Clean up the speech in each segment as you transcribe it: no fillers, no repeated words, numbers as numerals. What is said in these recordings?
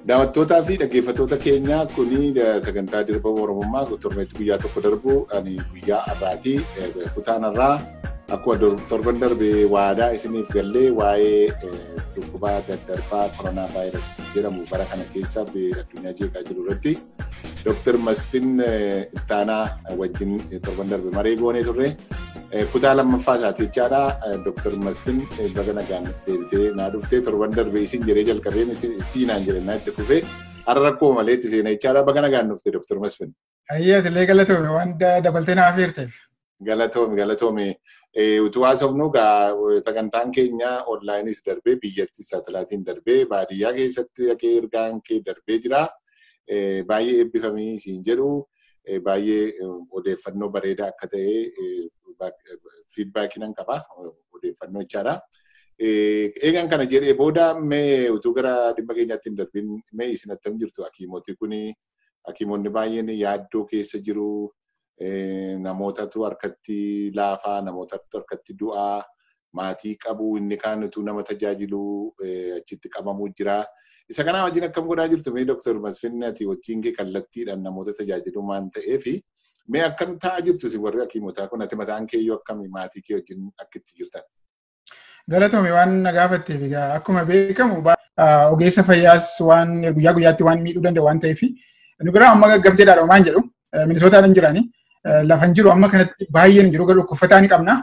Daawwattootaa fi dhaggeeffattoota keenya kuni sagantaa dirba Oromummaa torbeetti guyyaa tokko darbu ani guyyaa har'aati. Kutaan har'aa akkuma torban darbe waadaa isiniif gallee waa'ee dhukkuba daddarbaa koronaa vaayirasii jedhamu bara kana keessa addunyaa jeeqaa jiru irratti Dr. Masfin Ittaanaa wajjin torban darbe maree goonee turre. Kutaa lammaffaa isaati jechaadha. Dr. Masfin baga nagaan deebitee naa dhuftee torban darbe isin jedhee jalqabee siinaan jedhe naa itti fufee har'a rakkoo malee itti seena jechaadha. Baga nagaan dhufte Dr. Masfin. Ayyee atilee galatoome waan dabaltee naaf hirteef. Galatoome galatoome. Utuu haasofnu sagantaan keenya onlaayinis darbee biyyattis saatalaayitiin darbee baadiyyaa keessatti dhaqee ergaan kee darbee jira. Baay'ee eebbifamii siin jedhu baay'ee odeeffannoo bareedaa akka ta'e fiidbaakii nan qaba odeeffannoo jechaadha. Eegan kana jedhee booda mee utuu gara dhimma keenyaatti hin darbin mee isin attam jirtu hakiimoti kuni hakiimonni baay'een yaaddoo keessa jiru. Namootatu harkatti laafaa, namootatu harkatti du'aa, maatii qabu, inni kaan utuu nama tajaajilu achitti qabamuu jira. Isa kanaa wajjin akkam godhaa jirtu mee Dr. Masfin ati wajjin kee kallattiidhaan namoota tajaajilu waan ta'eefi mee akkam ta'aa jirtu isin warri hakiimotaa kun ati mataan keeyyuu akkami maatii kee wajjin akkitti jirtan? Galatoome waan na gaafatteef egaa akkuma beekamu ogeessa fayyaas waan guyyaa guyyaatti waan miidhuu danda'u waan ta'eef nu biraa amma gaggabdeedhaadha waan jedhu Minisootaan hin jirani. Lafan jiru amma kanatti baay'een hin jiru garuu dhukkubsataa ni qabna.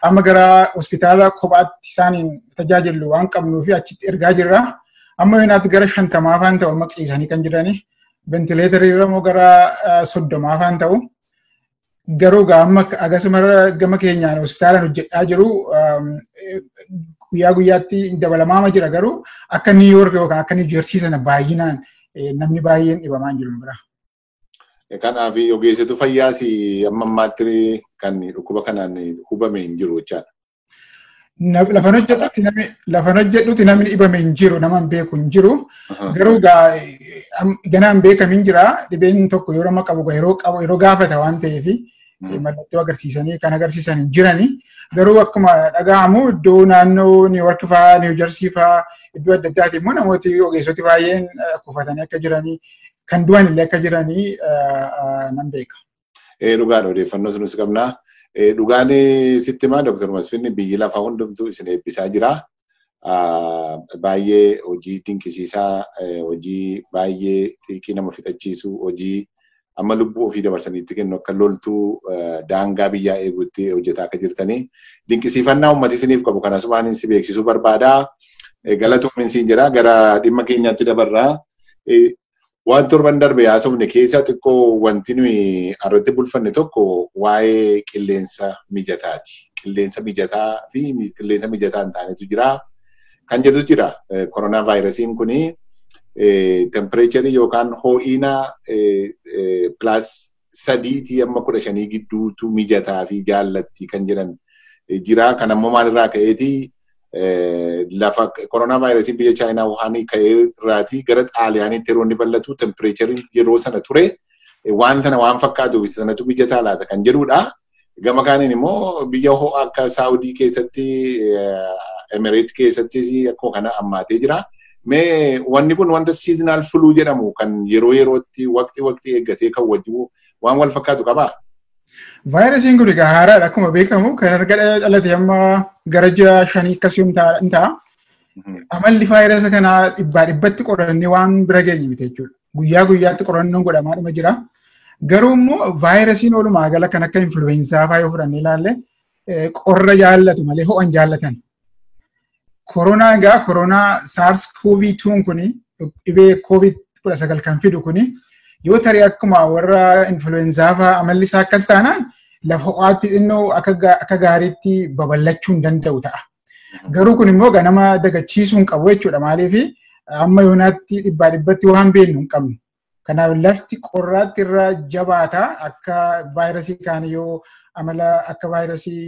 Amma gara hospitaala kophaatti isaaniin tajaajilu waan qabnuu fi achitti ergaa jirra. Amma yoonaatti gara 50 faan ta'u amma ciisanii kan jirani. Ventileetarii irra immoo gara 30 faan ta'u. Garuu amma akkasuma gama keenyaan hospitaalaan hojjedhaa jiru guyyaa guyyaatti dabalamaama jira garuu akka Niw Yoork yookaan akka Niw Jersii sana baay'inaan namni baay'een dhibamaa hin jiru bira. Kanaaf ogeessitu fayyaas amma ammaatti kan dhukkuba kanaan hubame hin jiru jechaadha. Lafan hojjedhutti namni dhibame hin jiru, nama hin beeku hin jiru. Garuu ganaa hin beekamin jira. Dhibeen tokko yeroo nama qabu yeroo gaafata waan ta'eef mallattoo agarsiisanii kan agarsiisan hin jirani. Garuu akkuma dhaga'amu iddoo naannoo Niw Yoork fa'aa, Niw Jersii fa'aa iddoo adda addaati immoo namooti ogeessoti baay'een kufatanii akka jiranii kan du'an illee akka jiranii nan beeka. Dhugaadha odeeffannoo sunis qabna. Dhugaan sitti himaa Dr. Masfin biyyi lafaa hundumtuu isin eebbisaa jira. Baay'ee hojii dinqisiisaa, hojii baay'ee xiiqii nama fixachiisu, hojii amma lubbuu ofii dabarsaniitti kennu akka loltuu daangaa biyyaa eeguutti hojjetaa akka jirtanii. Dinqisiifannaa uummati isiniif qabu kanas waan si beeksisuu barbaada. Galatoomin siin jedha gara dhimma keenyaatti dabarraa. Waan torban darbe haasofne keessa xiqqoo wanti nuyi irratti bulfanne tokko waa'ee qilleensa mijataati. Qilleensa mijataa fi qilleensa mijataa hin taanetu jira. Kan jedhu jira. Koronaa vaayirasiin kuni tempireecharii yookaan ho'ina +3 amma 15 gidduutu mijataa fi jaallatti kan jedhan jira. Kan ammoo maalirraa ka'eeti lafa koronaa vaayirasiin biyya Chaayinaa Wuhaan ka'ee irraatii gara Xaaliyaaniitti yeroo inni bal'atu tempireechariin yeroo sana ture waan sana waan fakkaatuuf sanatu mijataa laata kan jedhudha. Gama kaaniin immoo biyya ho'aa akka Saawudii keessatti Emireet keessattis akkuma kana ammaatee jira. Mee wanni kun wanta seasonal flu jedhamu kan yeroo yerootti waqtii waqtii eeggatee kan wajjibu waan wal fakkaatu qabaa? Vaayirasiin kun egaa haaraadha akkuma beekamu kan erga dhalate amma gara ji'a 5 akkasii hin ta'a. Amalli vaayirasa kanaa dhibbaa dhibbatti qorannee waan bira geenye miti jechuudha. Guyyaa guyyaatti qorannoon godhamaa dhuma jira. Garuu immoo vaayirasiin walumaa gala kan akka influensaa fa'aa yoo fudhannee ilaalle qorra jaallatu malee ho'an jaallatan. Koronaa egaa koronaa SARS-CoV-2 kuni dhibee COVID-19 kan fidu kuni yoo tarii akkuma warra influensaa fa'aa amalli isaa akkas taanaan lafa ho'aatti xinnoo akka gaariitti babal'achuu hin danda'u ta'a. Garuu kun immoo ganama dagachiisuu hin qabu jechuudha. Maaliif amma yoonaatti dhibbaa dhibbatti waan beeknu hin qabnu. Kanaaf lafti qorraatti irra jabaata akka vaayirasii kaan yoo amala akka vaayirasii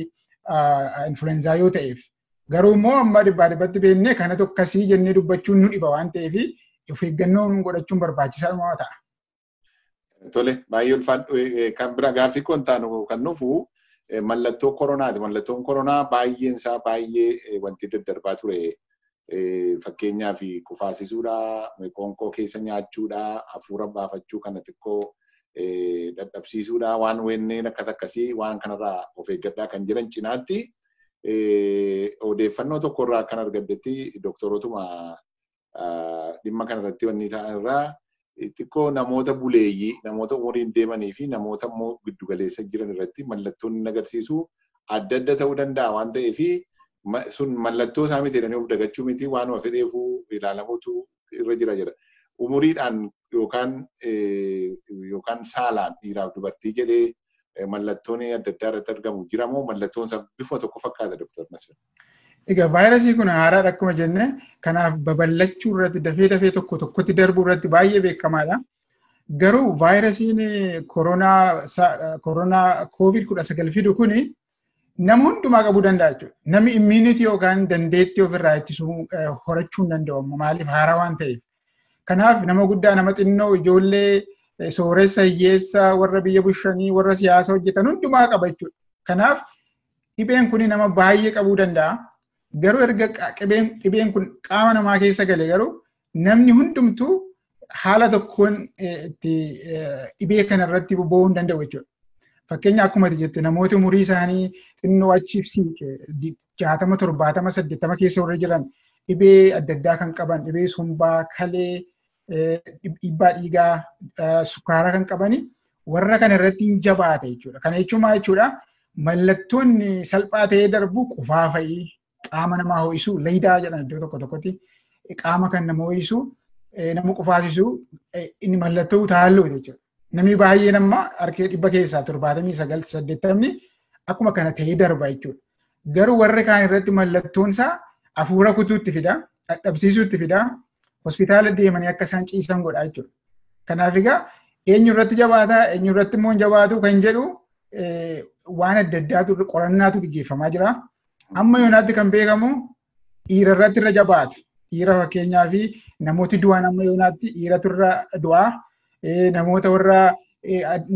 influensaa yoo ta'eef. Garuu immoo amma dhibbaa dhibbatti beeknee kana tokkosii jennee dubbachuun nu dhiba waan ta'eef of eeggannoon godhachuun barbaachisaa ta'a. Tole baay'ee ulfaadhu kan bira gaaffii kun taanu kan dhufu mallattoo koronaati. Mallattoon koronaa baay'een isaa baay'ee wanti daddarbaa ture. Fakkeenyaaf kufaasisuudha, qoonqoo keessa nyaachuudha, hafuura baafachuu kana xiqqoo dadhabsiisuudha, waan wanneen akkas akkasii waan kanarraa of eeggadhaa kan jiran cinaatti odeeffannoo tokkorraa kan argadhetti doktorootuma dhimma kanarratti wanni ta'an irraa xiqqoo namoota buleeyyii, namoota umuriin deemanii fi namoota immoo giddugaleessa jiran irratti mallattoon inni agarsiisu adda adda ta'uu danda'a waan ta'eef sun mallattoo isaa miti jedhanii of dagachuu miti waanuma fedheefuu ilaalamuutu irra jira jedha. Umuriidhaan yookaan saalaan dhiiraaf dubartii jedhee mallattoon adda addaa irratti argamu jira moo mallattoon isaa bifa tokko fakkaata Dr. Masfin? Egaa vaayirasii kun haaraadha akkuma jenne, kanaaf babal'achuu irratti dafee dafee tokko tokkotti darbuu irratti baay'ee beekamaadha. Garuu vaayirasiin koronaa COVID-19 fidu kuni nama hundumaa qabuu danda'a jechuudha. Namni immunity yookaan dandeettii ofirraa ittisuu horachuu hin danda'u maaliif haaraa waan ta'eef. Kanaaf nama guddaa, nama xinnoo, ijoollee, sooressa, hiyyeessa, warra biyya bushanii, warra siyaasa hojjetan hundumaa qaba jechuudha. Kanaaf dhibeen kun nama baay'ee qabuu danda'a. Garuu erga dhibeen kun qaama namaa keessa gale garuu namni hundumtuu haala tokkoon itti dhibee kanarratti bobba'uu hin danda'u jechuudha. Fakkeenya akkuma ati jette namoota umurii isaanii xinnoo achiif siiqe 60, 70, 80 keessa warra jiran dhibee adda addaa kan qaban, dhibee sombaa, kalee, dhiibbaa dhiigaa, sukkaara kan qabani warra kana irratti hin jabaate jechuudha. Kana jechuun maal jechuudha? Mallattoon salphaa ta'ee darbu qufaa fa'i, qaama namaa ho'isu, layidaa jedhan iddoo tokko tokkotti qaama kan nama ho'isu, nama qufaasisu inni mallattoo utaallooti jechuudha. Namni baay'een amma harka 100 keessaa 79, 80 akkuma kana ta'ee darba jechuudha. Garuu warri kaan irratti mallattoon isaa hafuura kutuutti fida, dadhabsiisuutti fida, hospitaala deemanii akka isaan ciisan godha jechuudha. Kanaaf egaa eenyu irratti jabaataa, eenyu irratti immoo hin jabaatu kan jedhu waan adda addaatu qorannaatu gaggeeffamaa jira. Amma yoonaatti kan beekamu dhiira irratti irra jabaata. Dhiira fakkeenyaa fi namooti du'an amma yoonaatti dhiiratu irra du'aa. Namoota warra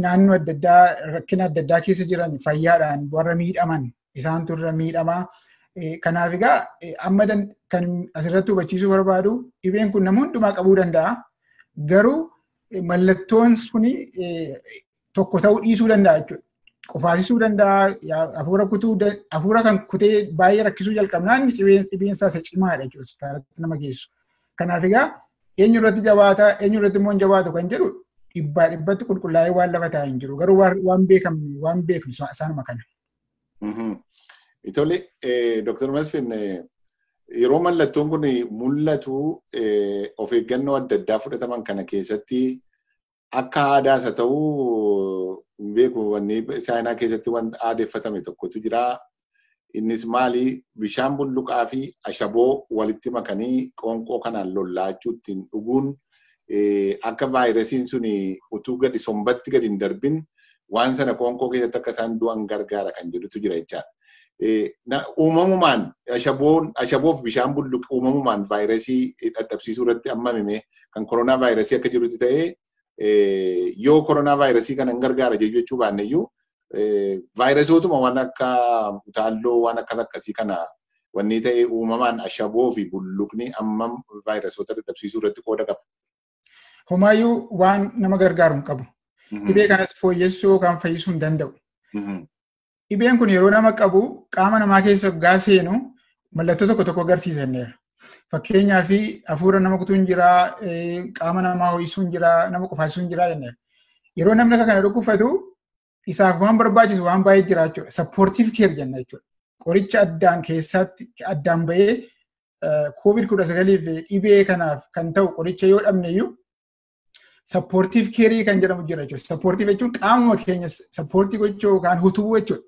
naannoo adda addaa rakkina adda addaa keessa jiran fayyaadhaan warra miidhaman isaantu irra miidhamaa. Kanaaf egaa amma kan asirratti hubachiisuu barbaadu dhibeen kun nama hundumaa qabuu danda'a. Garuu mallattoon suni tokko ta'uu dhiisuu danda'a jechuudha. Qufaasisuu danda'a, hafuura kutuu, hafuura kan kutee baay'ee rakkisuu jalqabnaan dhibeen isaa isa cimaadha jechuudha hospitaalatti nama geessu. Kanaaf egaa eenyu irratti jabaata, eenyu irratti immoo hin jabaatu kan jedhu 100% qulqullaa'ee waan lafa taa'ee hin jiru. Garuu waan beekamnu, waan beeknu isaanuma kana. Tole, Dr. Masfin, yeroo mallattoon kun mul'atu of eeggannoo adda addaa fudhataman kana keessatti akka aadaas haa ta'u beeku wanni Chaayinaa keessatti wanta aadeeffatame tokkotu jira. Innis maali? Bishaan bulluqaa fi ashaboo walitti makanii qoonqoo kanaan lollaachuu ittiin dhuguun akka vaayirasiin sun utuu gadi sombatti gadi hin darbin waan sana qoonqoo keessatti akka isaan du'an gargaara kan jedhutu jira jechaadha. Uumamumaan ashaboof bishaan bulluqi uumamumaan vaayirasii dadhabsiisuu irratti amma hime kan koronaa vaayirasii akka jirutti ta'ee yoo koronaa vaayirasii kana hin gargaara jechuu baanne iyyuu vaayirasootuma waan akka utaalloo waan akkas akkasii kana wanni ta'e uumamaan ashaboo fi bulluqni ammam vaayirasoota dadhabsiisuu irratti qooda qaba. Homaayyuu waan nama gargaaru hin qabu. Dhibee kanas fooyyessuu yookaan fayyisuu hin danda'u. Dhibeen kun yeroo nama qabu qaama namaa keessa hoggaa seenu mallattoo tokko tokko agarsiisanneera. Fakkeenyaaf hafuura nama kutuun jira, qaama namaa ho'isuun jira, nama qufaasisuun jira jenneera. Yeroo namni akka kana dhukkubfatu isaaf waan barbaachisu waan baay'ee jira jechuudha. Supportive care jenna jechuudha. Qoricha addaan keessatti addaan bahee COVID-19 fi dhibee kanaaf kan ta'u qoricha yoo dhabne iyyuu supportive care kan jedhamu jira jechuudha. Supportive jechuun qaamuma keenya supportii gochuu yookaan hutubuu jechuudha.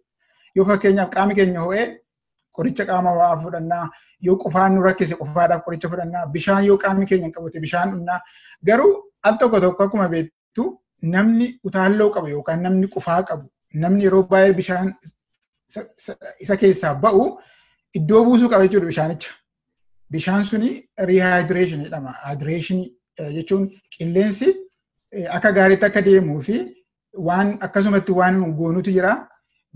Yoo fakkeenyaaf qaamni keenya ho'ee qoricha qaama ho'aa fudhannaa, yoo qufaan nu rakkise qufaadhaaf qoricha fudhannaa, bishaan yoo qaamni keenya hin qabate bishaan dhugnaa. Garuu al tokko tokko akkuma beektu namni utaalloo qabu yookaan namni qufaa qabu, namni yeroo baay'ee bishaan isa keessaa ba'u iddoo buusuu qaba jechuudha bishaanicha. Bishaan suni rehydration jedhama. Hydration jechuun qilleensi akka gaariitti akka deemuu fi waan akkasumatti waan goonutu jira.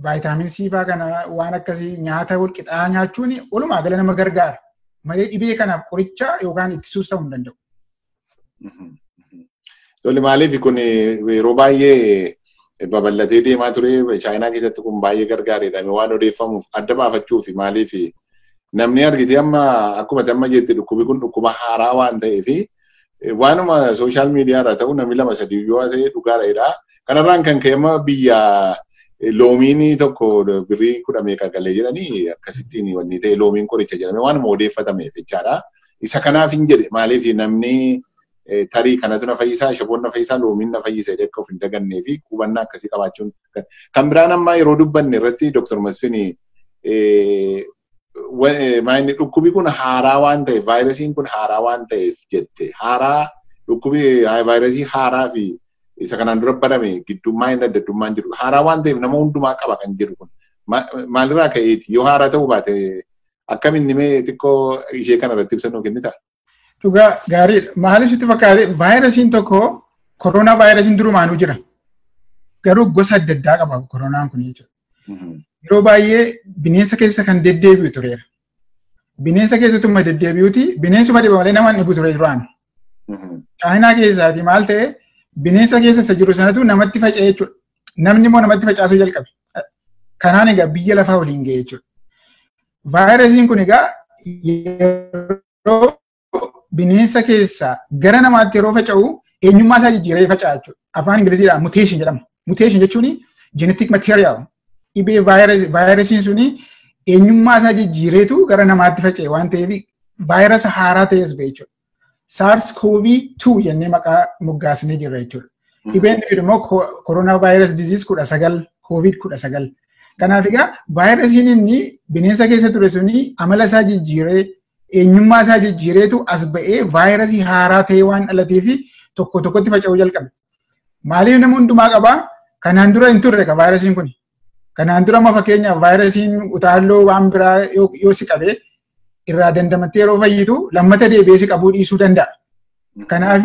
Vaayitaamin C fa'aa kana waan akkasii nyaata wal qixaa nyaachuun walumaa gala nama gargaara. Malee dhibee kanaaf qoricha yookaan ittisuus ta'uu hin danda'u. Tole, maaliif kun yeroo baay'ee babal'atee deemaa ture, Chaayinaa keessatti kun baay'ee gargaareedha waan odeeffamuuf adda baafachuuf. Maaliif namni argite amma akkuma amma jette dhukkubi kun dhukkuba haaraa waan ta'eef waanuma social media irraa ta'u namni lama sadii yoo ta'e dhugaadha. Kanarraan kan ka'e amma biyya loomiin tokko birrii 10 meeqa galee jedhanii akkasittiin wanni ta'e loomiin qoricha jedhame waanuma odeeffatameef jechaadha. Isa kanaaf hin jedhe, maaliif namni tarii kanatu na fayyisaa, shaboon na fayyisaa, loomiin na fayyisa jedhee akka of hin dagannee fi hubannaa akkasii qabaachuun. Kan biraan amma yeroo dubbanne irratti, Dr. Masfin, maayini dhukkubi kun haaraa waan ta'eef, vaayirasiin kun haaraa waan ta'eef jette, haaraa dhukkubi vaayirasii haaraa fi isa kanaan dura barame giddummaa inni adda addummaan jiru haaraa waan ta'eef nama hundumaa qaba kan jedhu kun maalirraa ka'eeti? Yoo haaraa ta'uu baate akkamiin mee xiqqoo ishee kana irratti ibsa nuu kennita? Dhugaa gaariidha. Maaliif sitti fakkaate, vaayirasiin tokko koronaa vaayirasiin durumaanuu jira. Garuu gosa adda addaa qaba koronaan kun jechuudha. Yeroo baay'ee bineensa keessa kan deddeebi'u tureera. Bineensa keessattuu deddeebi'uti bineensuma dhiba malee nama hin dhibu ture duraan. Chaayinaa keessaati maal ta'e, bineensa keessa isa jiru sanatu namatti faca'e jechuudha. Namni immoo namatti facaasuu jalqabe. Kanaan egaa biyya lafaa waliin ga'e jechuudha. Vaayirasiin kun egaa yeroo bineensa keessaa gara namaatti yeroo faca'u eenyummaa isaa jijjiiree faca'a jechuudha. Afaan Ingiliziidhaan mutation jedhama. Mutation jechuun genetic material. Dhibee vaayirasiin suni eenyummaa isaa jijjiireetu gara namaatti faca'e waan ta'eef vaayirasa haaraa ta'es ba'e jechuudha. SARS-CoV-2 jennee maqaa moggaasnee jirra jechuudha. Dhibeen fidu immoo koronaa virus disease 19, COVID-19. Kanaaf egaa vaayirasiin inni bineensa keessa ture suni amala isaa jijjiiree, eenyummaa isaa jijjiireetu as ba'ee vaayirasii haaraa ta'ee waan dhalatee fi tokko tokkotti faca'uu jalqabe. Maaliif nama hundumaa qabaa? Kanaan dura hin turre ka vaayirasiin kun. Kanaan dura amma fakkeenyaaf vaayirasiin utaalloo waan biraa yoo si qabee irraa dandamattee yeroo fayyitu lammata deebi'ee si qabuu dhiisuu danda'a. Kanaaf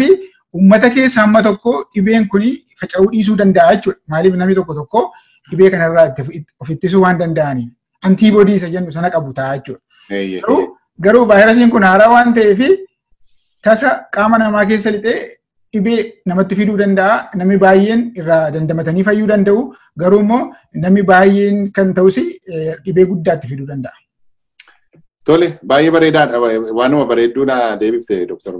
uummata keessa hamma tokko dhibeen kun faca'uu dhiisuu danda'a jechuudha. Maaliif namni tokko tokko dhibee kanarraa of ittisuu waan danda'aniif antiiboodii isa jennu sana qabu ta'a jechuudha. Garuu vaayirasiin kun haaraa waan ta'eef tasa qaama namaa keessa lixee dhibee namatti fiduu danda'a. Namni baay'een irraa dandamatanii fayyuu danda'u. Garuu immoo namni baay'een kan ta'us dhibee guddaatti fiduu danda'a. Tole, baay'ee bareedaadha. Waanuma bareedduu na deebifte, Dr.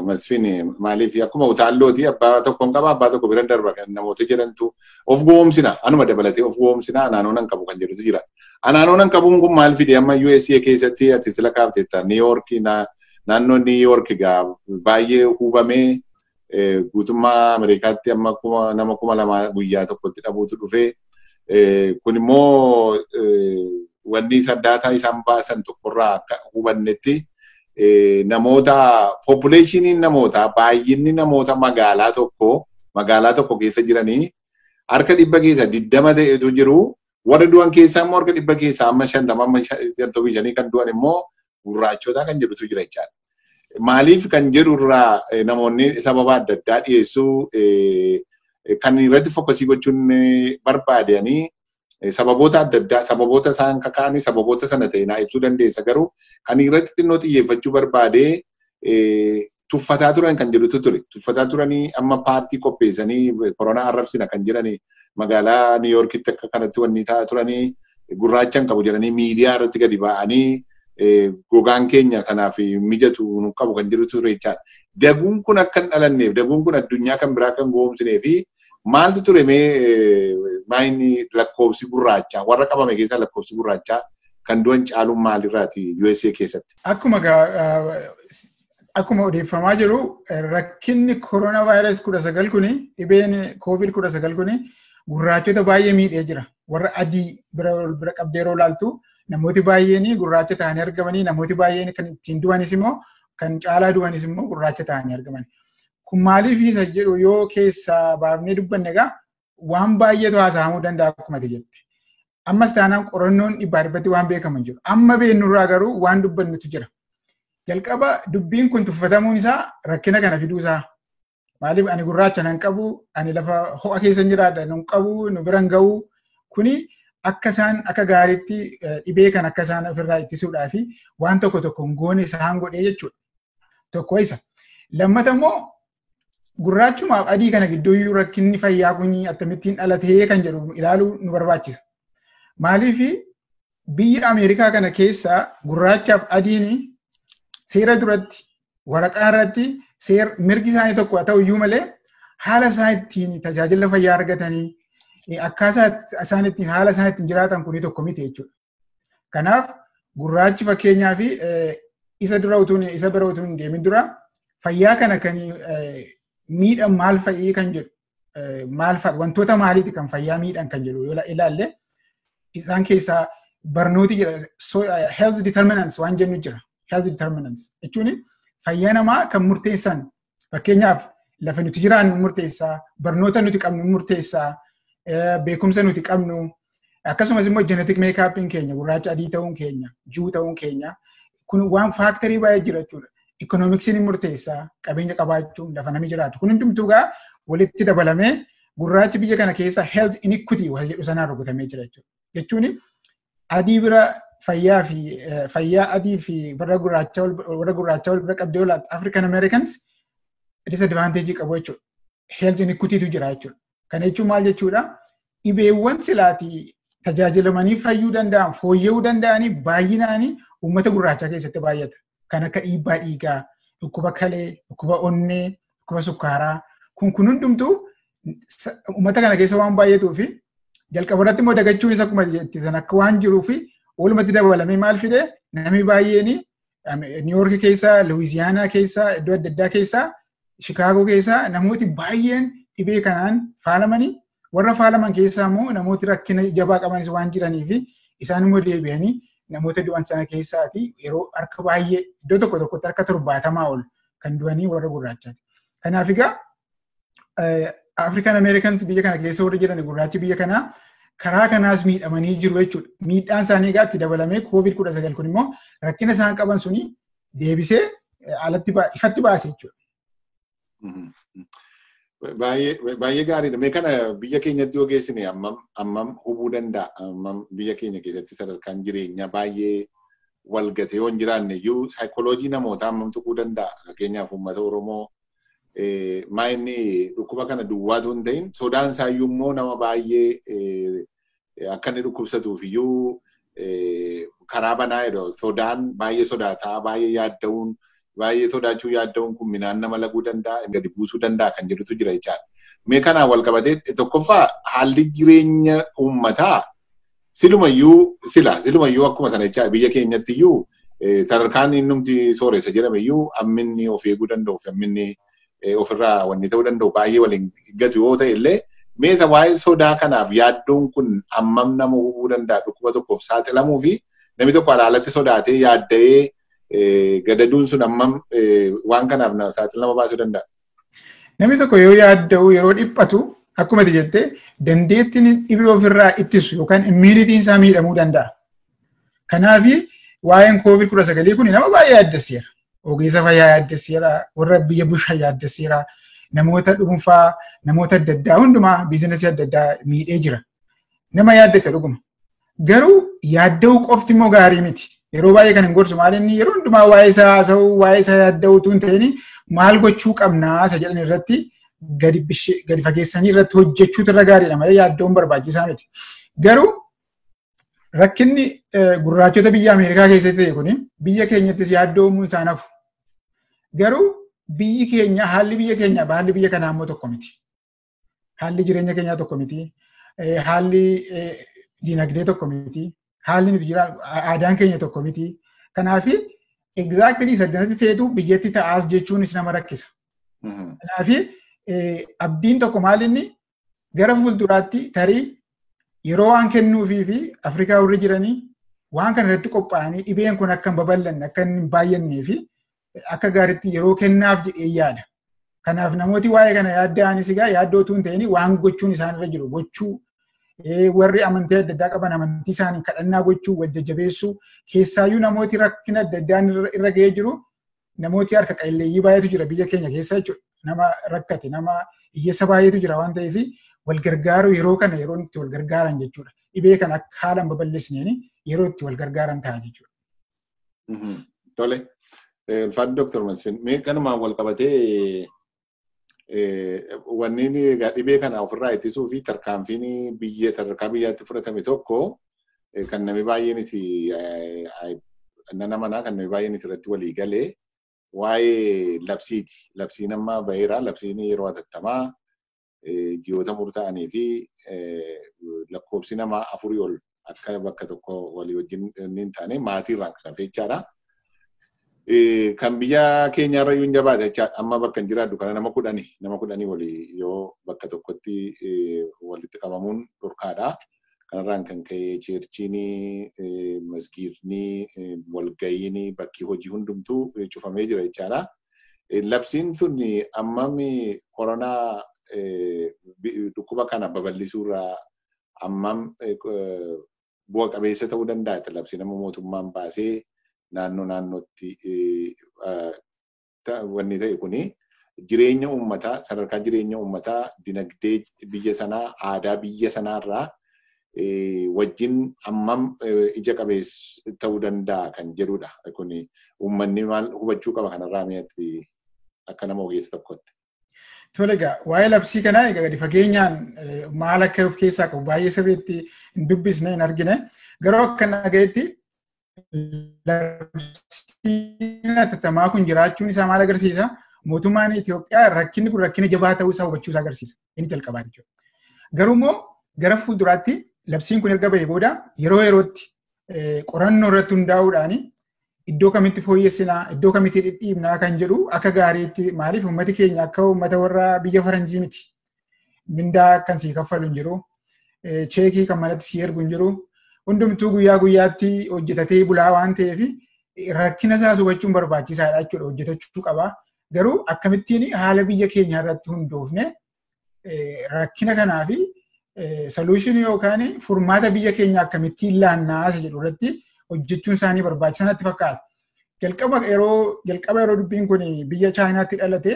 Masfin. Maaliif akkuma utaallooti abbaa tokko hin qaba, abbaa tokko bira darba kan namoota jedhantu of goomsina, anuma dabalatee of goomsina, anaanoo nan qabu kan jedhutu jira. Anaanoo nan qabuun kun maal fide? Amma USA keessatti ati sila kaafteetta, New York, naannoo New York egaa baay'ee hubamee, guutummaa Ameerikaatti amma nama 2000 guyyaa tokkotti dhabuutu dhufee, kun immoo wanni isa daataa isaan baasan tokkorraa akka hubannetti namoota populationiin namoota baay'inni namoota magaalaa tokko keessa jiranii harka dhibba keessa 20 ta'etu jiru. Warra du'an keessaa immoo harka dhibba keessaa amma 50, amma 55 kan du'an immoo gurraachota kan jedhutu jira jechaadha. Maaliif kan jedhu irraa namoonni sababa adda addaa dhiyeessuu. Kan irratti focus gochuun barbaadanii sababoota adda addaa, sababoota isaan kakaanii, sababoota sana ta'e naa ibsuu dandeessa, garuu kan irratti xinnoo xiyyeeffachuu barbaadee tuffataa turan kan jedhutu ture. Tuffataa turanii amma paartii qopheessanii koronaa arrabsina kan jedhanii magaalaa New Yorkitti akka kanatti wanni ta'aa turanii, gurraacha hin qabu jedhanii miidiyaa irratti gadi ba'anii gogaan keenya kanaaf mijatu nu qabu kan jedhutu ture jechaadha. Daguun kun akka hin dhalanneef, daguun kun addunyaa kan biraa kan goomsinee fi maaltu ture mee? Maayini lakkoofsi gurraachaa warra qabame keessaa lakkoofsi gurraachaa kan du'an caaluun maalirraati USA keessatti? Akkuma odeeffamaa jiru, rakkinni koronaa vaayirasii 19 kuni, dhibeen COVID 19 kuni gurraachota baay'ee miidhee jira. Warra adii bira qabdee yeroo ilaaltu namooti baay'een gurraacha ta'anii argamanii, namooti baay'een kan ittiin du'anis immoo, kan caalaa du'anis immoo gurraacha ta'anii argaman. Kun maaliif isa jedhu yoo keessaa baafnee dubbanne egaa waan baay'eetu haasa'amuu danda'a akkuma ati jette. Ammas taanaan qorannoon dhibbaa dhibbatti waan beekamu hin jiru. Amma beeknurraa garuu waan dubbannutu jira. Jalqaba dubbiin kun tuffatamuun isaa rakkina kana fiduu isaa. Maaliif ani gurraacha nan qabu, ani lafa ho'a keessa jiraadha nan qabu, nu bira hin ga'u. Kuni Akka isaan akka gaariitti dhibee kan akka isaan ofirraa ittisuudhaa fi waan tokko tokko hin goone isaan godhee jechuudha. Tokko isa. Lammata immoo gurraachumaaf adii kana gidduu rakkinni fayyaa kun akkamittiin dhalatee kan jedhu ilaaluu nu barbaachisa. Maaliif biyya Ameerikaa kana keessa gurraachaaf adiin seera duratti waraqaa irratti mirgi isaanii tokko haa ta'u iyyuu malee haala isaan ittiin tajaajila fayyaa argatanii akkaataa isaan ittiin haala isaan ittiin jiraatan kuni tokko miti jechuudha. Kanaaf gurraachi fakkeenyaa fi isa dura utuun isa bira utuun hin deemin dura fayyaa kana kan miidhan maal fa'ii kan jedhu maal fa'a wantoota maaliiti kan fayyaa miidhan kan jedhu yoo ilaalle isaan keessaa barnooti jira, health determinants waan jennu jira. Health determinants jechuun fayyaa namaa kan murteessan, fakkeenyaaf lafa nuti jiraannu murteessaa, barnoota nuti qabnu murteessaa, beekumsa nuti qabnu, akkasumas immoo genetic makeup keenya, gurraacha adii ta'uun keenya, Jew ta'uun keenya kun waan factorii baay'ee jira jechuudha. Economicsiin ni murteessaa, qabeenya qabaachuun, lafa namni jiraatu. Kun hundumtuu gaa walitti dabalamee gurraachi biyya kana keessa health inequity waan jedhu sanaan rukutamee jira jechuudha. Jechuun adii bira fayyaa fi fayyaa adii fi warra gurraacha wal bira qabdee olaatu African Americans disadvantage qabu jechuudha. Health inequitytu jira jechuudha. Kana jechuun maal jechuudha? Dhibeewwan silaatii tajaajilamanii fayyuu danda'an, fooyya'uu danda'anii baay'inaanii uummata gurraachaa keessatti baay'ata. Kan akka dhiibbaa dhiigaa, dhukkuba kalee, dhukkuba onnee, dhukkuba sukkaaraa. Kun hundumtuu uummata kana keessa waan baay'atuu fi jalqaba irratti immoo dagachuunis akkuma jettisan akka waan jiruu fi walumatti dabalamee maal fide, namni baay'een New York keessa, Louisiana keessa, iddoo adda addaa keessa, Chicago keessa namooti baay'een dhibee kanaan faalamanii, warra faalaman keessaa immoo namooti rakkina jabaa qabanis waan jiranii fi isaan immoo deebi'anii namoota du'an sana keessaati yeroo harka baay'ee iddoo tokko tokkotti harka 70 ol kan du'anii warra gurraachaati. Kanaaf egaa African Americans biyya kana keessa warri jiran, gurraachi biyya kanaa karaa kanaas miidhamanii jiru jechuudha. Miidhaan isaanii egaa itti dabalamee COVID-19 kun immoo rakkina isaan qaban suni deebisee alatti ifatti baase jechuudha. Baay'ee gaariidha. Mee kana biyya keenyatti yoo geessine hammam hubuu danda'a? Hammam biyya keenya keessatti sadarkaan jireenyaa baay'ee walgate yoo hin jiraanne iyyuu saayikooloojii namootaa hammam tuquu danda'a? Fakkeenyaaf uummata Oromoo maa inni dhukkuba kana duwwaatu hin ta'in, sodaan isaayyuu immoo nama baay'ee akka inni dhukkubsatuuf iyyuu karaa banaa jedhu. Sodaan baay'ee sodaataa, baay'ee yaadda'uun, baay'ee sodaachuu, yaadda'uun kun minaan nama laguu danda'a, gadi buusuu danda'a kan jedhutu jira jechaadha. Mee kanaan wal qabatee tokkoffaa haalli jireenya uummataa silumayyuu akkuma sana jechaadha, biyya keenyatti iyyuu sadarkaan innumti sooressa jedhame iyyuu hamminni of eeguu danda'u fi hamminni ofirraa wanni ta'uu danda'u baay'ee waliin gatu yoo ta'e illee, meesa waa'ee sodaa kanaaf yaaddoon kun hammam nama hubuu danda'a dhukkuba tokkoof saaxilamuu fi namni tokko alaalatti sodaatee yaadda'ee gadaduun sun hammam waan kanaaf saaxilama baasuu danda'a? Namni tokko yoo yaadda'u, yeroo dhiphatu, akkuma ati jettee dandeettiin dhibee ofirraa ittisu yookaan immunityn isaa miidhamuu danda'a. Kanaaf waa'een COVID-19 kun nama baay'ee yaaddesseera. Ogeessa fayyaa yaaddesseera, warra biyya bushaa yaaddesseera, namoota dhuunfaa, namoota adda addaa hundumaa, businessii adda addaa miidhee jira. Nama yaaddessa dhuguma. Garuu yaadda'uu qofti immoo gaarii miti. Yeroo baay'ee kan hin gorsu maal inni yeroo hundumaa waa'ee isaa haasa'uu, waa'ee isaa yaadda'uu utuu hin ta'in, maal gochuu qabnaa isa jedhan irratti gadi fageessanii irratti hojjechuutu irra gaariidha malee yaadda'uun barbaachisaa miti. Garuu rakkinni gurraachota biyya Ameerikaa keessatti ta'e kuni biyya keenyattis yaaddoo uumuun isaan hafu. Garuu biyyi keenya, haalli biyya keenyaa haalli biyya kanaa immoo tokko miti. Haalli jireenya keenyaa tokko miti. Haalli dinagdee tokko miti. Haalli nuti jiraannu, aadaan keenya tokko miti. Kanaaf exactly saddanatti ta'etu biyyatti ta'aas jechuunis nama rakkisa. Kanaaf abdiin tokko maal inni gara fuulduraatti tarii yeroo waan kennuufii fi Afrikaa warri jiranii waan kana irratti qophaa'anii dhibeen kun akka hin babal'anne, akka hin baay'annee fi akka gaariitti yeroo kennaaf jedhee yaada. Kanaaf namooti waa'ee kana yaadda'anis egaa yaaddoo utuu hin ta'in waan gochuun isaan irra jiru gochuu, warri amantii adda addaa qaban amantii isaanii kadhannaa gochuu, wal jajjabeessuu, keessaayyuu namooti rakkina adda addaan irra ga'ee jiru, namooti harka qalleeyyii baay'eetu jira biyya keenya keessa jechuudha. Nama rakkate, nama hiyyeessa baay'eetu jira waan ta'eef wal gargaaru, yeroo kana yeroo itti wal gargaaran jechuudha. dhibee kana akka haalaan babal'isneen yeroo itti wal gargaaran ta'a jechuudha. Tole. Ulfaadhu Dr. Masfin, mee kanumaan wal qabatee wanni dhibee kana ofirraa ittisuu fi tarkaanfiin biyya sadarkaa biyyaatti fudhatame tokko kan namni baay'een itti nana manaa kan namni baay'een irratti walii galee waa'ee labsiiti. Labsiin amma baheera. Labsiin yeroo hatattamaa ji'oota murtaa'anii fi lakkoofsi namaa 4 ol akka bakka tokko walii wajjin hin taane maatiirraan kan hafe jechaadha. Kan biyya keenyaarra iyyuu hin jabaate jechaadha. Amma bakka hin jiraadhu kana nama 10 walii yoo bakka tokkotti walitti qabamuun dhorkaadha. Kanarraan kan ka'e cheerchiin, masgiidni, walga'iin, bakki hojii hundumtuu cufamee jira jechaadha. Labsiin sun ammam koronaa dhukkuba kana babal'isuurraa ammam bu'a qabeessa ta'uu danda'a? Labsiin amma mootummaan baasee naannoo naannootti wanni ta'e kuni jireenya uummataa, sadarkaa jireenya uummataa, dinagdee biyya sanaa, aadaa biyya sanaarraa wajjin ammam ija qabeessa ta'uu danda'a kan jedhudha. Kuni uummanni maal hubachuu qaba kanarraa mi'atti akka nama ogeessa tokkotti. Tole egaa waa'ee labsii kanaa egaa gadi fageenyaan maal akka of keessaa qabu baay'ee sirriitti hin dubbisne hin argine. Garuu akka nagayetti labsiin hatattamaa kun jiraachuun isaa maal agarsiisa? Mootummaan Itoophiyaa rakkinni kun rakkina jabaa ta'uu isaa hubachuu isaa agarsiisa. Inni jalqabaa jechuudha. Garuu immoo gara fuulduraatti labsiin kun erga bahee booda yeroo yerootti qorannoo irratti hundaa'uudhaan iddoo kamitti fooyyessinaa, iddoo kamitti dhidhiibnaa kan jedhu akka gaariitti maaliif uummati keenya akka uummata warra biyya faranjii miti. Mindaa kan sii kaffalu hin jiru, cheekii kan manatti sii ergu hin jiru, hundumtuu guyyaa guyyaatti hojjetatee bulaa waan ta'eef rakkina isaas hubachuun barbaachisaadha jechuudha, hojjetachuu qaba. Garuu akkamittiin haala biyya keenyaa irratti hundoofne rakkina kanaa fi solution yookaan furmaata biyya keenya akkamittiin laannaa isa jedhu irratti hojjechuun isaanii barbaachisaa natti fakkaata. Jalqaba yeroo dubbiin kun biyya Chaayinaatti dhalate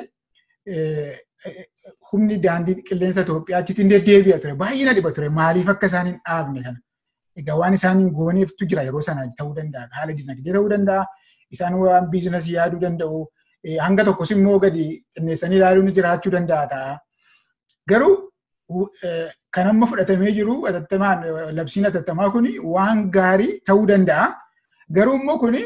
humni daandii qilleensa Itoophiyaa achitti hin deddeebi'a ture. Baay'ee na dhiba ture. Maaliif akka isaan hin dhaabne kana? Egaa waan isaan hin gooneeftu jira yeroo sana ta'uu danda'a. Haala dinagdee ta'uu danda'a. Isaan waan biizinasii yaaduu danda'u. Hanga tokkos immoo gadi xinneessanii ilaaluun jiraachuu danda'a ta'a. Garuu kan amma fudhatamee jiru hatattamaan labsiin hatattamaa kun waan gaarii ta'uu danda'a. Garuu immoo kun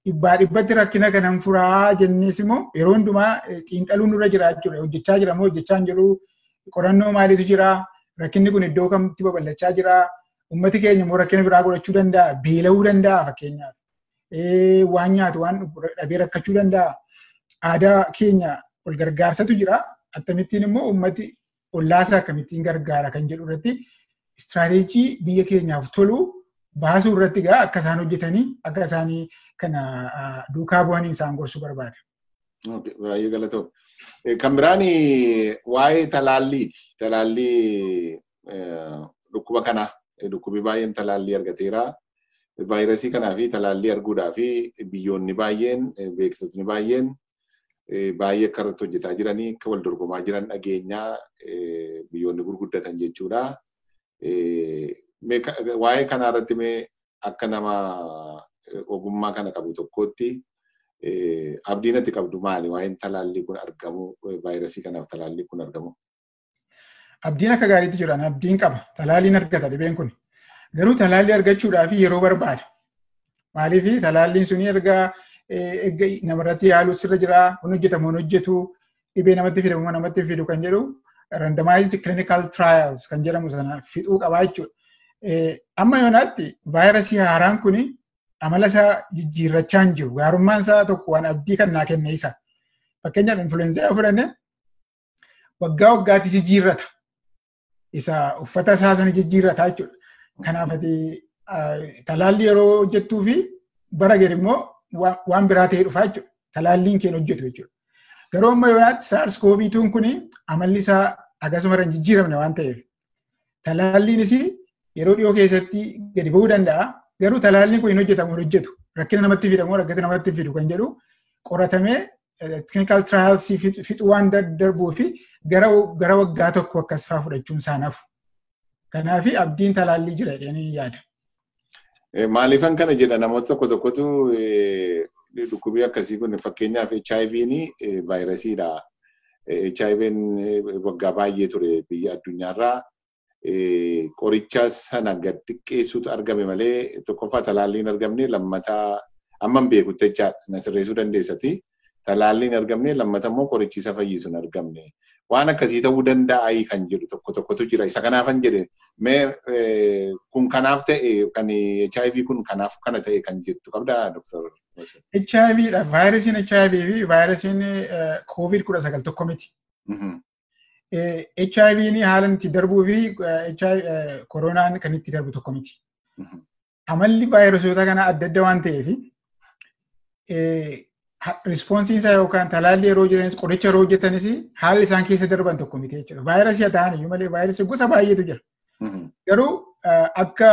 dhibbaa dhibbatti rakkina kanan furaa jennees immoo yeroo hundumaa xiinxaluun nurra jira jechuudha. Hojjechaa jira moo hojjechaa hin jiru? Qorannoo maaliitu jira? Rakkinni kun iddoo kamitti babal'achaa jira? Uummati keenya immoo rakkina biraa godhachuu danda'a. Beela'uu danda'a fakkeenyaaf. Waan nyaatu waan dhabee rakkachuu danda'a. Aadaa keenya wal gargaarsatu jira. Akkamittiin immoo uummati ollaasaa akkamittiin gargaara kan jedhu irratti istiraateejii biyya keenyaaf tolu baasuu irratti egaa akka isaan hojjetanii akka isaan kana duukaa bu'anii isaan gorsuu barbaada. Baay'ee galatoom. Kan biraan waa'ee talaalliiti. Talaallii dhukkuba kanaa dhukkubi baay'een talaallii argateera. Vaayirasii kanaa fi talaallii arguudhaa fi biyyoonni baay'een beeksisni baay'een baay'ee akka irratti hojjetaa jiranii akka wal dorgomaa jiran dhageenyaa biyyoonni gurguddatan jechuudha. Waa'ee kanaa irratti mee akka nama ogummaa kana qabu tokkootti abdiin ati qabdu maali? Waa'een talaallii kun argamu, vaayirasii kanaaf talaallii kun argamu. Abdiin akka gaariitti jira. Abdiin qaba. Talaalliin argata dhibeen kun. Garuu talaallii argachuudhaaf yeroo barbaada. Maaliif talaalliin suni erga namarratti yaaluu sirra jira, kun hojjetamu hin hojjetu, dhibee namatti fidamu namatti fidu kan jedhu randomized clinical trials kan jedhamu sana fixuu qabaa jechuudha. Amma yoonaatti vaayirasii haaraan kun amala isaa jijjiirrachaa hin jiru. Gaarummaan isaa tokko waan abdii kan naa kenne isa. Fakkeenyaaf influenza yoo fudhanne waggaa waggaatti jijjiirrata. Isa uffata isaa sana jijjiirrata jechuudha. Kanaaf ati talaallii yeroo hojjettuu fi bara gadi immoo waan biraa ta'ee dhufa jechuudha. Talaalliin kee hojjetu jechuudha. Garuu amma yoonaatti SARS-CoV-2 kun amalli isaa akkasuma hin jijjiiramne waan ta'eef talaalliinis yeroo dhiyoo keessatti gadi ba'uu danda'a. Garuu talaalliin kun hin hojjetamu hin hojjetu. Rakkina namatti fidamu rakkina namatti fidu kan jedhu qoratamee clinical trials fixuu waan darbuu fi gara waggaa tokko akkas fa'aa fudhachuun isaa nafu. Kanaaf abdiin talaallii jira jedhanii yaada. Maaliifan kana jedha namoota tokko tokkotu dhukkubii akkasii kun fakkeenyaaf HIV'n vaayirasiidha. HIV'n waggaa baay'ee ture biyya addunyaarraa qoricha sana gad xiqqeessuutu argame malee tokkoffaa talaalliin argamne lammataa amman beekutti jechaadha. Na sirreessuu dandeessati. Talaalliin argamne lammata immoo qorichi isa fayyisu hin argamne. Waan akkasii ta'uu danda'a kan jedhu tokko tokkotu jira. Isa kanaafan jedhe mee kun kanaaf ta'e kan HIV kun kanaaf kana ta'e kan jettu qabdaa Dr. HIV dha. Vaayirasiin HIV fi vaayirasiin COVID-19 tokko miti. HIV'n haala itti darbuu fi koronaan kan itti darbu tokko miti. Amalli vaayirasoota kana adda adda waan ta'eef rispoonsiin isaa yookaan talaalli yeroo hojjetanis qoricha yeroo hojjetanis haalli isaan keessa darban tokko miti jechuudha. Vaayirasii haa ta'an iyyuu malee vaayirasii gosa baay'eetu jira. Garuu akka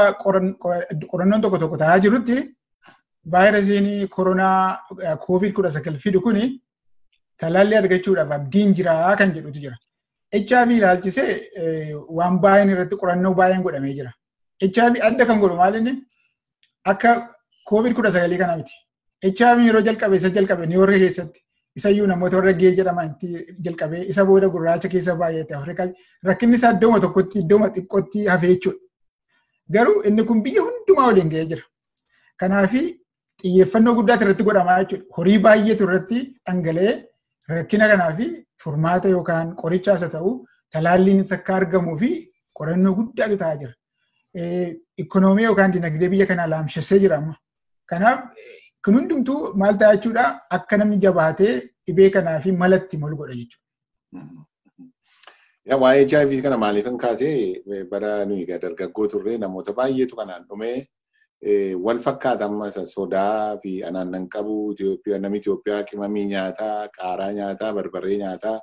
qorannoon tokko tokko ta'aa jirutti vaayirasiin koronaa COVID-19 fidu kuni talaalli argachuudhaaf abdiin jira kan jedhutu jira. HIV ilaalchisee waan baay'een irratti qorannoo baay'een godhamee jira. HIV adda kan godhu maal inni akka COVID-19 kana miti. HIV yeroo jalqabe isa jalqabe Niw Yoork keessatti isayyuu namoota warra gee jedhaman jalqabe isa booda gurraacha keessa baay'ate Afrikaa rakkinni isaa iddooma tokkotti iddooma xiqqootti hafe jechuudha. Garuu inni kun biyya hundumaa waliin ga'ee jira. Kanaaf xiyyeeffannoo guddaatu irratti godhamaa jechuudha. Horii baay'eetu irratti dhangala'ee rakkina kanaaf furmaata yookaan qorichaas haa ta'u talaalliin akka argamuu fi qorannoo guddaatu ta'aa jira. Ikoonoomii yookaan dinagdee biyya kanaa laamshessee jira amma. Kanaaf kun hundumtuu maal ta'a jechuudha akka namni jabaatee dhibee kanaa fi malatti malu godha jechuudha. Waa'ee HIV kana maaliifan kaasee bara nuyi dargaggoo turre namoota baay'eetu kanaan dhumee wal fakkaata amma sodaa fi anaan nan qabu namni Itoophiyaa qimamii nyaataa, qaaraa nyaataa, barbarree nyaataa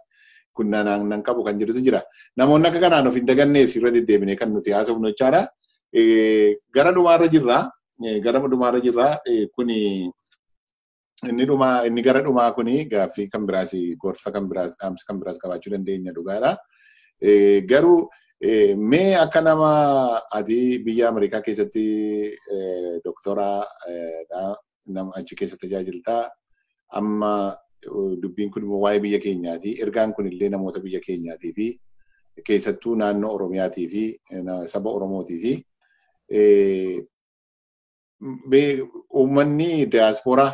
kun anaan nan qabu kan jedhutu jira. Namoonni akka kanaan of hin daganneef irra deddeebinee kan nuti haasofnu jechaadha. Gara dhumaarra jirra. Gara dhumaarra jirra. Kuni inni dhumaa inni gara dhumaa kuni gaaffii kan biraas gorsa kan biraas dhaamsa kan biraas qabaachuu dandeenya dhugaadha. Garuu mee akka nama ati biyya Ameerikaa keessatti doktora nama achi keessa tajaajiltaa amma dubbiin kun immoo waa'ee biyya keenyaati. Ergaan kun illee namoota biyya keenyaatii fi keessattuu naannoo Oromiyaatii fi saba Oromootii fi uummanni diyaaspooraa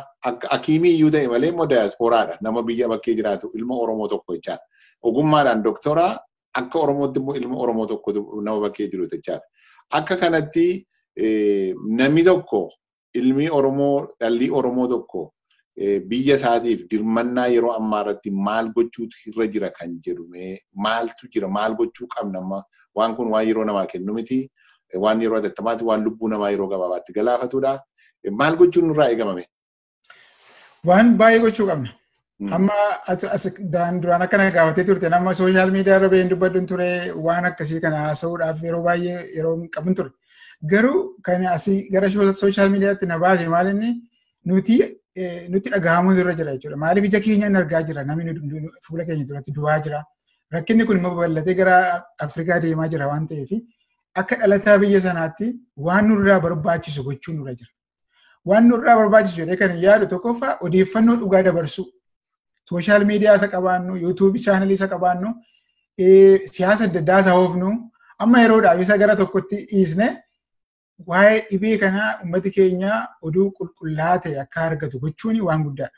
hakiimii iyyuu ta'e malee immoo diyaaspooraadha. Nama biyya bakkee jiraatu ilma Oromoo tokko jechaadha. Ogummaadhaan doktoraa akka Oromootti immoo ilma Oromoo tokko nama bakkee jiru jechaadha. Akka kanatti namni tokko ilmi Oromoo dhalli Oromoo tokko biyya isaatiif dirmannaa yeroo ammaa irratti maal gochuutu irra jira kan jedhu maaltu jira maal gochuu qabna amma waan kun waan yeroo namaa kennu miti. Waan yeroo hatattamaatti waan lubbuu namaa yeroo gabaabaatti galaafatudha. Maal gochuun nurraa eegamame? Waan baay'ee gochuu qabna. Amma duraan akkana gaafatee turte nama sooshaal miidiyaa irra baheen dubbadhu ture waan akkasii kana haasa'uudhaaf yeroo baay'ee yeroo qabun ture. Garuu kan asii gara sooshaal miidiyaatti na baase maal inni nuti dhagahamuun irra jira jechuudha. Maaliif ija keenyaan argaa jira namni fuula keenya duratti du'aa jira. Rakkinni kun immoo babal'atee gara Afrikaa deemaa jira waan ta'eef akka dhalataa biyya sanaatti waan nurraa barbaachisu gochuun nurra jira. Waan nurraa barbaachisu jedhee kan yaadu tokkoffaa odeeffannoo dhugaa dabarsuu. Sooshaal miidiyaa isa qabaannu, yuutuubii chaanalii isa qabaannu, siyaasa adda addaa isa oofnu, amma yeroodhaaf isa gara tokkotti dhiisne waa'ee dhibee kanaa uummati keenya oduu qulqullaa'aa ta'e akka argatu gochuun waan guddaadha.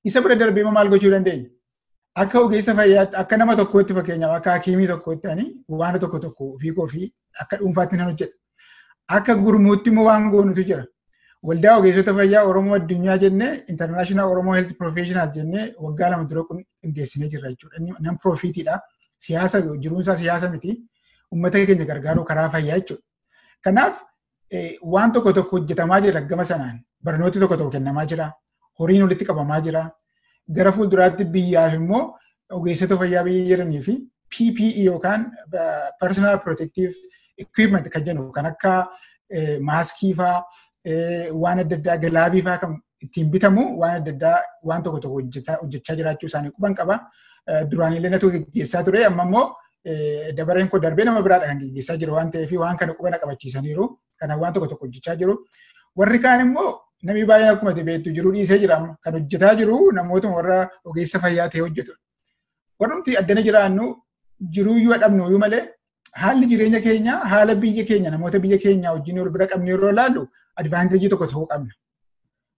Isa bira darbee maal gochuu dandeenya? Akka ogeessa fayyaatti akka nama tokkootti fakkeenyaaf akka hakiimii tokkootti ani waan tokko tokko ofii koo fi akka dhuunfaatti nan hojjedha. Akka gurmuutti immoo waan goonutu jira. Waldaa ogeessota fayyaa Oromoo addunyaa jennee International Oromoo Health Professional jennee waggaa 2 dura qindeessinee jirra jechuudha. Inni non profitiidha. Siyaasa jiruunsaa siyaasa miti. Uummata keenya gargaaruu karaa fayyaa jechuudha. Kanaaf waan tokko tokko hojjetamaa jira gama sanaan. Barnooti tokko tokko kennamaa jira. Horiin walitti qabamaa jira. Gara fuulduraatti biyyaaf immoo ogeessota fayyaa biyya jiranii fi PPE yookaan Personal Protective Equipment kan jennu kan akka maaskii faa waan adda addaa gilaabii faa kan ittiin bitamu waan adda addaa waan tokko tokko hojjechaa jiraachuu isaanii quban qaba. Duraan illee natu geggeessaa ture amma immoo Dabareen koo darbee nama biraadha kan geggeessaa jiru waan ta'eef waan kana quba na qabachiisaniiru. Kanaaf waan tokko tokko hojjechaa jiru. Warri kaan immoo namni baay'een akkuma beektu jiru dhiisee jira amma. Kan hojjetaa jiru namootuma warra ogeessa fayyaa ta'e hojjetu. Warrumti addana jiraannu jiruuyyuu dhabnu iyyuu malee haalli jireenya keenya haala biyya keenya namoota biyya keenya wajjin wal bira qabne yeroo ilaallu advaanteejii tokko ta'uu qabna.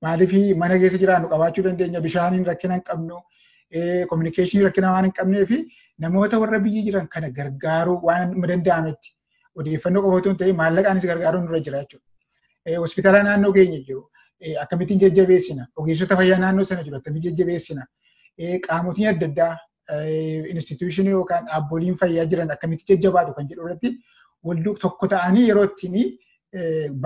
Maaliif mana keessa jiraannu qabaachuu dandeenya, bishaaniin rakkina hin qabnu, kominikeeshinii rakkina waan hin qabnee fi namoota warra biyya jiran kana gargaaruu waan danda'ametti odeeffannoo qofa otoo hin ta'in maallaqaanis gargaaruun nurra jira jechuudha. Hospitaala naannoo keenya jiru akkamittiin jajjabeessina, ogeessota fayyaa naannoo sana jiru akkamittiin jajjabeessina, qaamotiin adda addaa instituushinii yookaan dhaabboliin fayyaa jiran akkamitti jajjabaatu kan jedhu irratti wal tokko ta'anii yeroo ittiin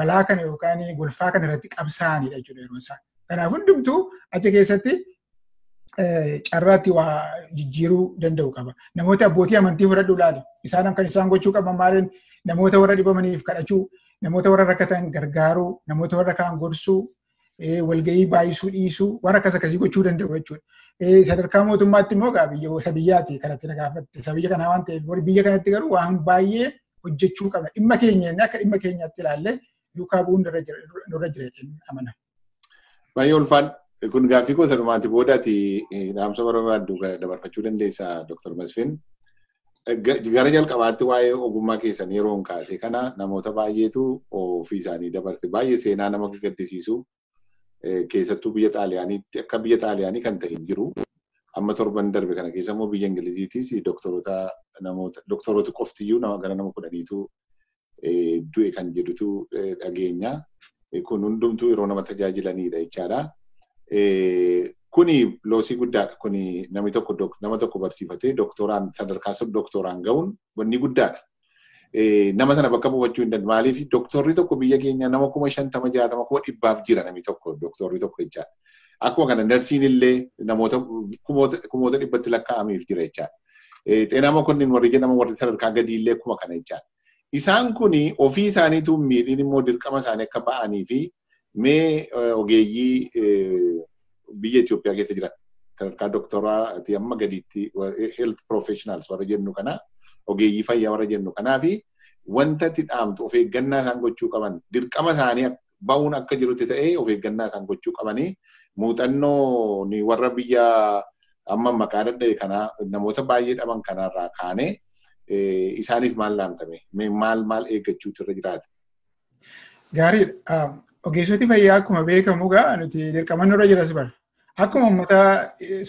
balaa kana yookaan golfaa kana irratti qabsaa'anidha jechuudha yeroon isaa. Kanaaf hundumtuu achi keessatti carraatti waa jijjiiruu danda'u qaba. Namoota abbootii amantii fudhadhu ilaali. Isaan kan isaan gochuu qaban maaliin namoota warra dhibamaniif kadhachuu, namoota warra rakkatan gargaaruu, namoota warra kaan gorsuu, walgahii baay'isuu dhiisuu, warra akkas akkasii gochuu danda'u jechuudha. Sadarkaa mootummaatti immoo biyya isa biyyaati kanatti na gaafatte. Isa biyya kanaa waan ta'eef biyya kanatti garuu waan baay'ee hojjechuu qabna. Dhimma keenya inni akka dhimma keenyaatti ilaallee duukaa bu'uun nurra jira jedheen amana. Baay'ee ulfaan kun gaaffii gosa dhumaati boodaati dhaamsa barbaaddu dabarfachuu dandeessa Dr. Masfin. Gara jalqabaatti waa'ee ogummaa keessan yeroo hin kaase kana namoota baay'eetu ofii isaanii dabarte baay'ee seenaa nama gaddisiisu keessattuu biyya Xaaliyaaniitti akka biyya Xaaliyaanii kan ta'e hin jiru. Amma torban darbe kana keessa immoo biyya Ingiliziitis doktoroota namoota doktoroota qoftiyyuu nama gara nama 10tu du'e kan jedhutu dhageenya. Kun hundumtuu yeroo nama tajaajilanidha jechaadha. Kuni loosii guddaadha. Kuni namni tokko nama tokko barsiifatee doktoraan sadarkaa sun doktoraan ga'uun wanni guddaadha. Nama sana bakka buufachuu hin danda'u. Maaliif doktorri tokko biyya keenya nama 50,000 60,000 100,000 jira namni tokko doktorri tokko jechaadha. Akkuma kana narsiin illee namoota kumoota dhibbatti lakkaa'ameef jira jechaadha. Xeenaa mokonnin warri jedhaman warri sadarkaa gadii illee akkuma kana jechaadha. Isaan kuni ofii isaaniitu miidhiin immoo dirqama isaanii akka ba'anii fi mee ogeeyyii biyya Itoophiyaa keessa jiran sadarkaa doktoraa amma gadiitti health professionals warra jennu kana ogeeyyii fayyaa warra jennu kanaa fi wanta itti dhaamtu of eeggannaa isaan gochuu qaban dirqama isaanii ba'uun akka jirutti ta'ee of eeggannaa isaan gochuu qabanii muuxannoo ni warra biyya amma maqaa dadha'e kanaa namoota baay'ee dhaban kanarraa kaanee isaaniif maal dhaamtame maal maal eeggachuutu irra jiraate. Gaariidha. Ogeessoti fayyaa akkuma beekamu egaa nuti dirqama nurra jiras bara. Akkuma uummata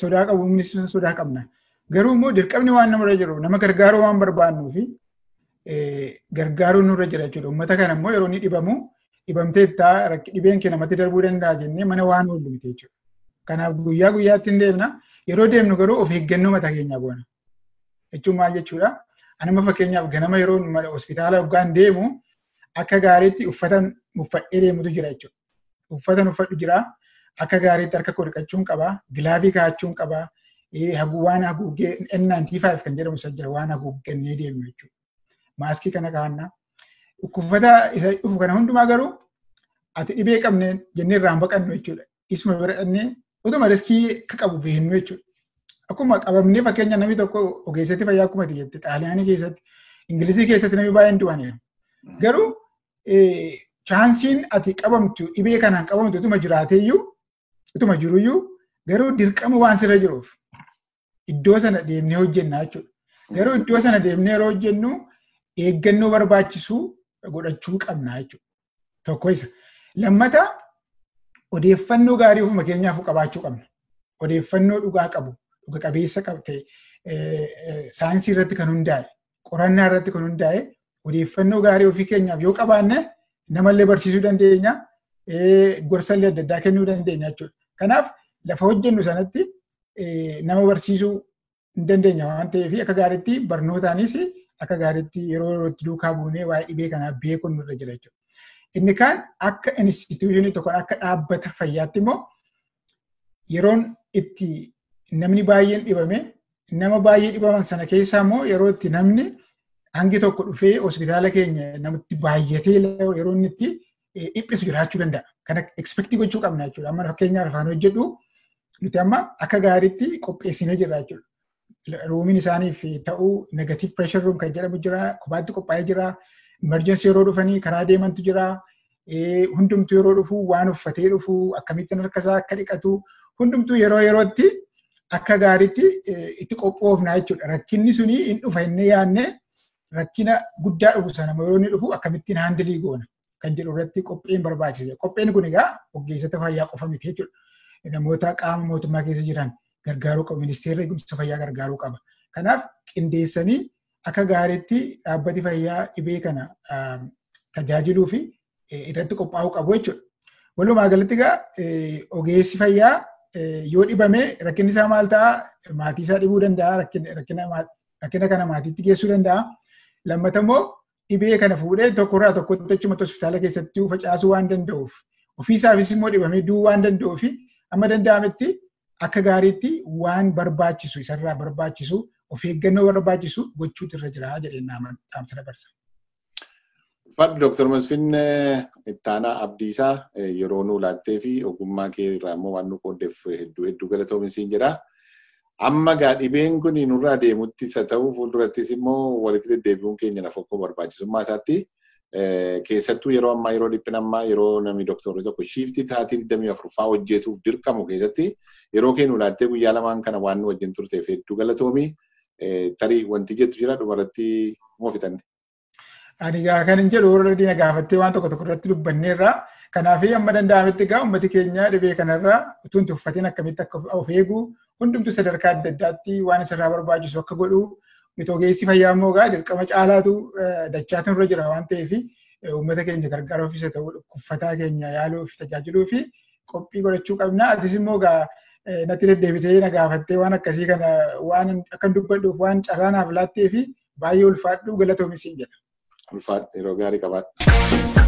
sodaa qabu humnis sodaa qabna. Garuu immoo dirqamni waan namarra jiru nama gargaaruu waan barbaannuu fi gargaaruun nurra jira jechuudha. Uummata kana immoo yeroo inni dhibamu dhibamtee ittaa dhibeen kee namatti darbuu danda'a jennee mana waan oollu miti jechuudha. Kanaaf guyyaa guyyaatti hin deemna. Yeroo deemnu garuu of eeggannoo mataa keenyaa goona. Jechuun maal jechuudha? Anuma fakkeenyaaf ganama yeroo hospitaala hoggaan deemu akka gaariitti uffata uffadhee deemutu jira jechuudha. Uffata uffadhu jira. Akka gaariitti harka koo dhiqachuun qaba. Gilaavii kaa'achuun qaba. Waan haguuggee N95 kan jedhamu isa jira waan haguuggannee deemnu jechuudha. Maaskii kana kaa'anna. Uffata isa dhufu kana hundumaa garuu ati dhibee qabne jennee irraa hin baqannu jechuudha. Isuma bira dhannee utuma riskii akka qabu beeknu jechuudha. Akkuma qabamnee fakkeenya namni tokko ogeessatti fayyaa akkuma jette Xaaliyaanii keessatti Ingilizii keessatti namni baay'een du'aniiru. Garuu chaansiin ati qabamtu dhibee kanaan qabamtu utuma jiraateeyyuu utuma jiruyyuu garuu dirqama waan sirra jiruuf iddoo sana deemnee hojjenna jechuudha. Garuu iddoo sana deemnee yeroo hojjennu eeggannoo barbaachisuu godhachuu qabna jechuudha. Tokko isa. Lammata odeeffannoo gaarii ofuma keenyaaf qabaachuu qabna. Odeeffannoo dhugaa qabu, dhuga qabeessa qabu ta'e saayinsii irratti kan hundaa'e, qorannaa irratti kan hundaa'e odeeffannoo gaarii ofii keenyaaf yoo qabaanne namallee barsiisuu dandeenya, gorsallee adda addaa kennuu dandeenya jechuudha. Kanaaf lafa hojjennu sanatti nama barsiisuu hin dandeenya waan ta'eef akka gaariitti barnootaanis akka gaariitti yeroo yerootti duukaa buunee waa'ee dhibee kanaa beekuun nurra jira jechuudha. Inni kaan akka instituushinii tokkoon akka dhaabbata fayyaatti immoo yeroon itti namni baay'een dhibame nama baay'ee dhibaman sana keessaa immoo yeroo itti namni hangi tokko dhufee hospitaala keenya namatti baay'atee yeroo inni itti dhiphisu jiraachuu danda'a. Kana expect gochuu qabna jechuudha. Amma fakkeenyaaf afaan hojjedhu nuti amma akka gaariitti qopheessinee jirra jechuudha. Roomiin isaaniif ta'uu negative pressure room kan jedhamu jira, kophaatti qophaa'ee jira. Emergency yeroo dhufanii karaa deemantu jira. Hundumtuu yeroo dhufu waan uffatee dhufu, akkamittiin harka isaa akka dhiqatu, hundumtuu yeroo yerootti akka gaariitti itti qophoofna jechuudha. Rakkinni suni hin dhufa inni yaadne rakkina guddaa dhufu sana yeroo inni dhufu akkamittiin handle goona kan jedhu irratti qopheen barbaachisa. Qopheen kun egaa ogeessota fayyaa qofa miti jechuudha. Namoota qaama mootummaa keessa jiran gargaaruu qabu. Ministeerri eegumsa fayyaa gargaaruu qaba. Kanaaf qindeessanii akka gaariitti dhaabbati fayyaa dhibee kana tajaajiluu fi irratti qophaa'uu qabu jechuudha. Walumaa galatti egaa ogeessi fayyaa yoo dhibame rakkinni isaa maal ta'a? Maatii isaa dhibuu danda'a. Rakkina kana maatiitti geessuu danda'a. Lammata immoo dhibee kana fuudhee tokkorraa tokkotti achumatti hospitaala keessatti facaasuu waan danda'uuf, ofiisaafis immoo dhibamee du'uu waan danda'uuf, amma danda'ametti akka gaariitti waan barbaachisu isarraa barbaachisu of eeggannoo barbaachisu gochuutu irra jira jedheen dhaamsa dabarsa. Ulfaadhu Dooktar Masfin Ittaanaa Abdiisaa, yeroo nuu laattee fi ogummaa kee irraa immoo waan nu qooddeef hedduu hedduu galatoomi siin jedha. Amma gaa dhibeen kun nurraa deemutti isa ta'u fuuldurattis immoo walitti deddeebi'uun keenya lafa okkoo barbaachisummaa isaatti, keessattuu yeroo ammaa, yeroo dhiphina ammaa, yeroo namni dooktorri tokko shiiftii taatii 24 hojjetuuf dirqamu keessatti yeroo kee nu laattee guyyaa lamaan kana waan nu wajjin turteef hedduu galatoomi. Tarii wanti jettu jira dhumarratti moo fixanne? Ani gaa kan hin jedhu warra diina gaafattee waan tokko tokko irratti dubbanneerra. Kanaaf amma danda'ametti egaa uummati keenya dhibee kanarraa utuu hin tuffatiin akkamitti akka of eegu, hundumtuu sadarkaa adda addaatti waan isarraa barbaachisu akka godhu, nuti ogeessi fayyaa immoo egaa dirqama caalaatu dachaatu irra jira waan ta'eef, uummata keenya gargaaruuf isa ta'u dhukkubsataa keenya yaaluuf tajaajiluu fi qophii godhachuu qabna. Atis immoo egaa natti deddeebitee na gaafattee waan akkasii kana waan akkan dubbadhuuf waan carraa naaf laattee fi baay'ee ulfaadhu, galatoomi siin jedha. Ulfaadhu, yeroo gaarii qabaadhu.